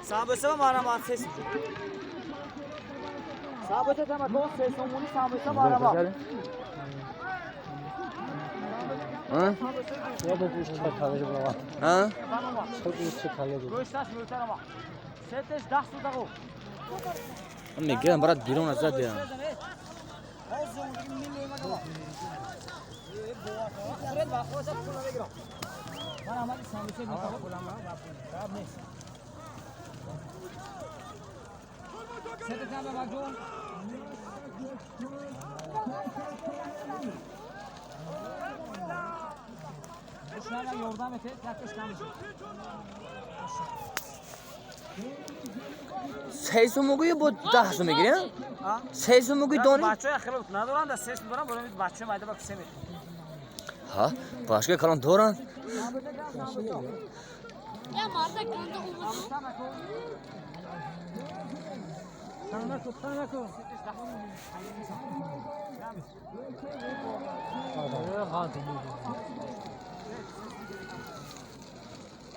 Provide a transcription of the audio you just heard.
Самбуса марама сес. Самбуса тама се сомони самбуса марама. А? Я бы пусть чекали же. А? Чекали. Сетеш 10 судаго. Мегирам брат берун аз зад. Се сум мегӯӣ, бо 10 сум мегирӣ? Се сум мегӯӣ дони? Бачаҳои хеле надоранд, да се сум дорам, барои бачаҳои майда ба се метр. Ҳа, башка калон доранд. Я марда ганда умуд.